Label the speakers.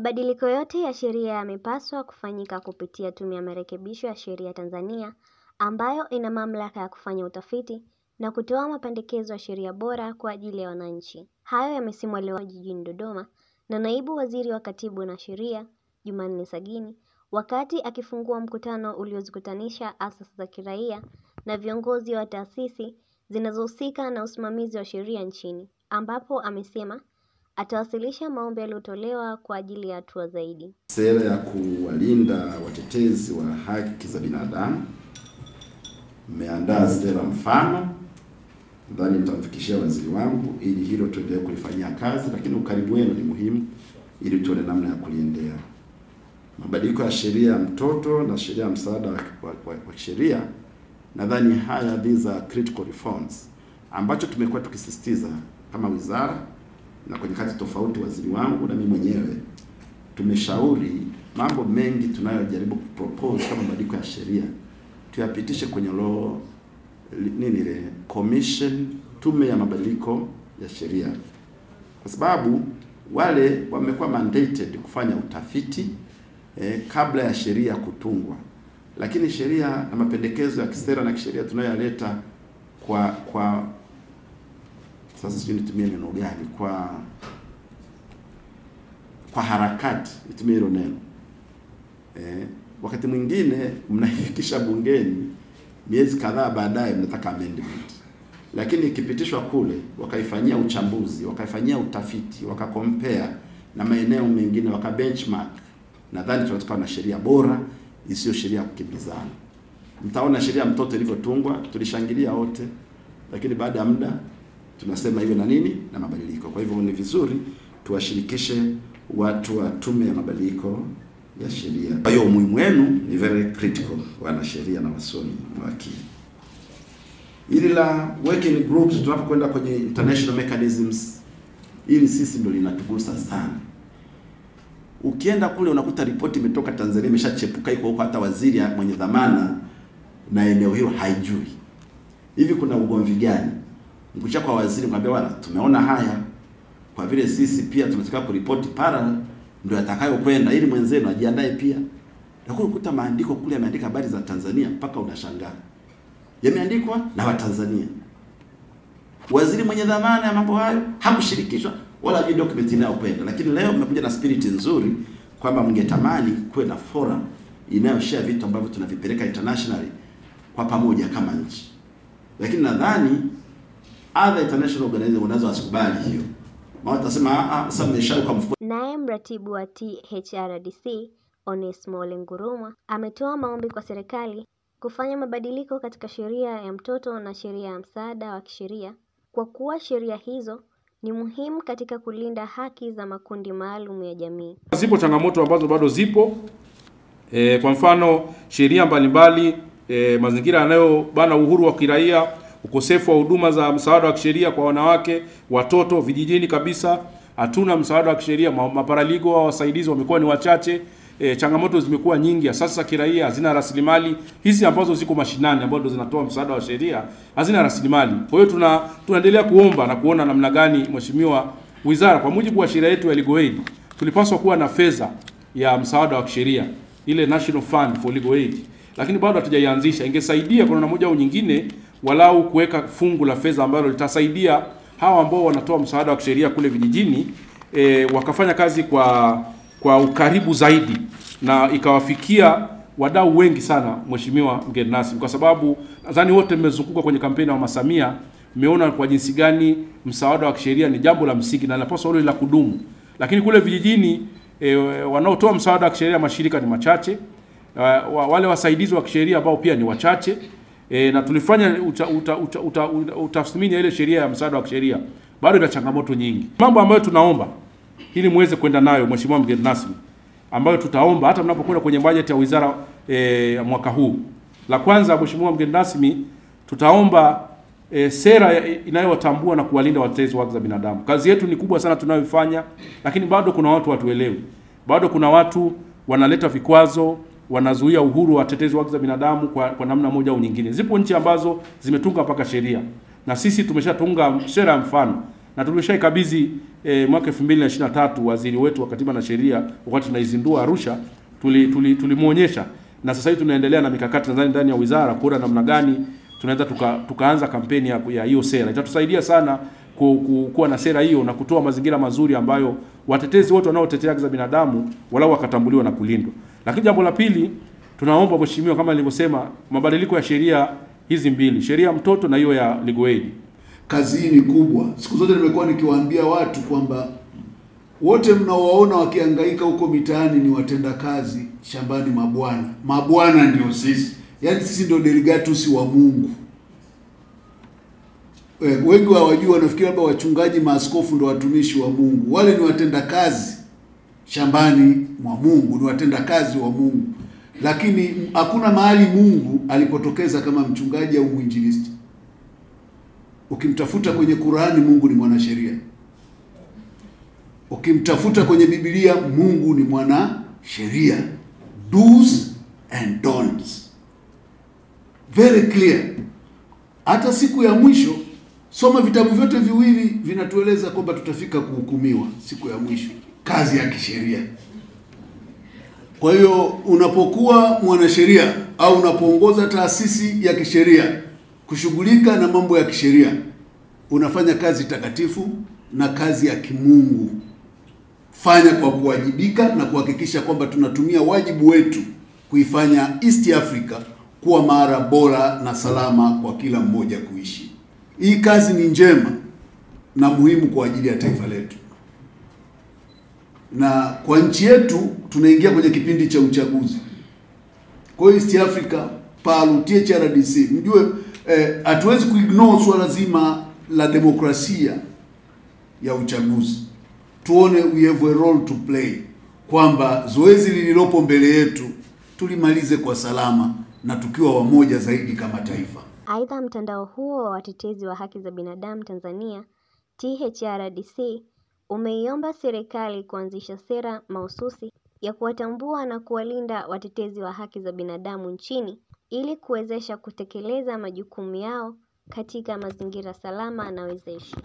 Speaker 1: Mabadiliko yote ya sheria yamepaswa kufanyika kupitia Tume ya Marekebisho ya Sheria Tanzania, ambayo ina mamlaka ya kufanya utafiti na kutoa mapendekezo ya sheria bora kwa ajili ya wananchi. Hayo yamesemwa leo jijini Dodoma na Naibu Waziri wa Katiba na Sheria Jumanne Sagini wakati akifungua mkutano uliozikutanisha asasi za kiraia na viongozi wa taasisi zinazohusika na usimamizi wa sheria nchini, ambapo amesema atawasilisha maombi yaliyotolewa kwa ajili ya hatua zaidi.
Speaker 2: Sera ya kuwalinda watetezi wa haki za binadamu, mmeandaa sera mfano, nadhani nitamfikishia waziri wangu ili hilo tuendelee kulifanyia kazi, lakini ukaribu wenu ni muhimu ili tuone namna ya kuliendea. Mabadiliko ya sheria ya mtoto na sheria ya msaada wa sheria, nadhani haya these are critical reforms ambacho tumekuwa tukisisitiza kama wizara na kwenye kati tofauti waziri wangu na mimi mwenyewe tumeshauri mambo mengi tunayojaribu kupropose kama mabadiliko ya sheria tuyapitishe kwenye law nini ile commission, tume ya mabadiliko ya sheria, kwa sababu wale wamekuwa mandated kufanya utafiti kabla ya sheria kutungwa. Lakini sheria na mapendekezo ya kisera na kisheria tunayoyaleta kwa sasa sijui nitumie neno gani, kwa harakati nitumie hilo neno. Wakati mwingine mnaifikisha bungeni miezi kadhaa baadaye mnataka amendment. Lakini ikipitishwa kule wakaifanyia uchambuzi, wakaifanyia utafiti, wakakompare na maeneo mengine, waka benchmark, nadhani tunataka na sheria bora isiyo sheria kukimbizana. Mtaona sheria mtoto ilivyotungwa, tulishangilia wote, lakini baada ya muda tunasema iwe na nini na mabadiliko. Kwa hivyo ni vizuri tuwashirikishe watu wa tume ya mabadiliko ya sheria. Kwa hiyo umuhimu wenu ni very critical, wanasheria na wasomi mawakili. Ili la working groups tunapokwenda kwenye international mechanisms, ili sisi ndio linatugusa sana. Ukienda kule unakuta ripoti imetoka Tanzania imeshachepuka iko huko, hata waziri mwenye dhamana na eneo hilo haijui. Hivi kuna ugomvi gani? Mkucha kwa waziri mwambie bwana, tumeona haya, kwa vile sisi pia tunataka kuripoti parallel, ndio atakayokwenda ili mwenzenu ajiandae pia. Lakini ukuta maandiko kule yameandika habari za Tanzania mpaka unashangaa. Yameandikwa na Watanzania. Waziri mwenye dhamana ya mambo hayo hakushirikishwa wala hajui document inayokwenda. Lakini leo mmekuja na spirit nzuri kwamba mngetamani kuwe na forum inayoshare vitu ambavyo tunavipeleka internationally kwa pamoja kama nchi. Lakini nadhani other international organizations wanaweza wasikubali hiyo. Maana watasema sasa mmeshaweka mfuko.
Speaker 1: Naye mratibu wa THRDC Onesmo Lengurumwa ametoa maombi kwa serikali kufanya mabadiliko katika sheria ya mtoto na sheria ya msaada wa kisheria, kwa kuwa sheria hizo ni muhimu katika kulinda haki za makundi maalum ya jamii.
Speaker 3: Zipo changamoto ambazo bado zipo. Kwa mfano sheria mbalimbali, mazingira yanayobana uhuru wa kiraia, ukosefu wa huduma za msaada wa kisheria kwa wanawake, watoto vijijini kabisa hatuna msaada wa kisheria, maparaligo wa wasaidizi wamekuwa ni wachache. Changamoto zimekuwa nyingi, sasa kiraia hazina rasilimali hizi ambazo ziko mashinani ambazo zinatoa msaada wa sheria hazina rasilimali. Kwa hiyo tunaendelea kuomba na kuona namna gani mheshimiwa wizara, kwa mujibu wa sheria yetu ya Legal Aid, tulipaswa kuwa na fedha ya msaada wa kisheria, ile National Fund for Legal Aid, lakini bado hatujaianzisha. Ingesaidia kwa namna moja au nyingine walau kuweka fungu la fedha ambalo litasaidia hawa ambao wanatoa msaada wa kisheria kule vijijini, wakafanya kazi kwa ukaribu zaidi na ikawafikia wadau wengi sana, mheshimiwa mgeni rasmi, kwa sababu nadhani wote mmezunguka kwenye kampeni ya Mama Samia, mmeona kwa jinsi gani msaada wa kisheria ni jambo la msingi na linapaswa liwe la kudumu. Lakini kule vijijini wanaotoa msaada wa kisheria mashirika ni machache, wale wasaidizi wa kisheria ambao pia ni wachache. Na tulifanya utathmini ile sheria ya msaada wa kisheria, bado ina changamoto nyingi. Mambo ambayo tunaomba ili muweze kwenda nayo mheshimiwa mgeni rasmi, ambayo tutaomba hata mnapokwenda kwenye bajeti ya wizara mwaka huu. La kwanza mheshimiwa mgeni rasmi, tutaomba sera inayowatambua na kuwalinda watetezi wa haki za binadamu. Kazi yetu ni kubwa sana tunayoifanya, lakini bado kuna watu watuelewi. Bado kuna watu wanaleta vikwazo, wanazuia uhuru wa watetezi wa haki za binadamu kwa namna moja au nyingine. Zipo nchi ambazo zimetunga mpaka sheria, na sisi tumeshatunga sera mfano. Na tulishaikabidhi mwaka 2023 waziri wetu wa Katiba na Sheria wakati tunaizindua Arusha, tulimuonyesha, na sasa hivi tunaendelea na mikakati nadhani ndani ya wizara kuona namna gani tunaweza tukaanza kampeni ya hiyo sera. Itatusaidia sana kuwa na sera hiyo na kutoa mazingira mazuri ambayo watetezi wote wanaotetea haki za binadamu walau wakatambuliwa na kulindwa. Lakini jambo la pili, tunaomba mheshimiwa, kama nilivyosema, mabadiliko ya sheria hizi mbili, sheria ya mtoto na hiyo ya legal aid.
Speaker 4: Kazi hii ni kubwa. Siku zote nimekuwa nikiwaambia watu kwamba wote mnaowaona wakihangaika huko mitaani ni watendakazi shambani, mabwana. Mabwana ndio sisi. Yaani sisi ndio delegatus wa Mungu. Wengi hawajui, wanafikiri labda wachungaji, maaskofu ndio watumishi wa Mungu. Wale ni watendakazi shambani mwa Mungu, ni watendakazi wa Mungu. Lakini hakuna mahali Mungu alipotokeza kama mchungaji au mwinjilisti. Ukimtafuta kwenye Qurani, Mungu ni mwanasheria. Ukimtafuta kwenye Biblia, Mungu ni mwanasheria. Do's and don'ts. Very clear. Hata siku ya mwisho, soma vitabu vyote viwili vinatueleza kwamba tutafika kuhukumiwa siku ya mwisho. Kazi ya kisheria. Kwa hiyo unapokuwa mwanasheria au unapoongoza taasisi ya kisheria kushughulika na mambo ya kisheria, unafanya kazi takatifu na kazi ya kimungu. Fanya kwa kuwajibika na kuhakikisha kwamba tunatumia wajibu wetu kuifanya East Africa kuwa mara bora na salama kwa kila mmoja kuishi. Hii kazi ni njema na muhimu kwa ajili ya taifa letu. Na kwa nchi yetu tunaingia kwenye kipindi cha uchaguzi. Kwa hiyo East Africa, PALU, THRDC, mjue hatuwezi kuignore swala zima la demokrasia ya uchaguzi. Tuone we have a role to play, kwamba zoezi lililopo mbele yetu tulimalize kwa salama na tukiwa wamoja zaidi kama taifa.
Speaker 1: Aidha, mtandao huo wa watetezi wa haki za binadamu Tanzania THRDC umeiomba serikali kuanzisha sera mahususi ya kuwatambua na kuwalinda watetezi wa haki za binadamu nchini ili kuwezesha kutekeleza majukumu yao katika mazingira salama na wezeshi.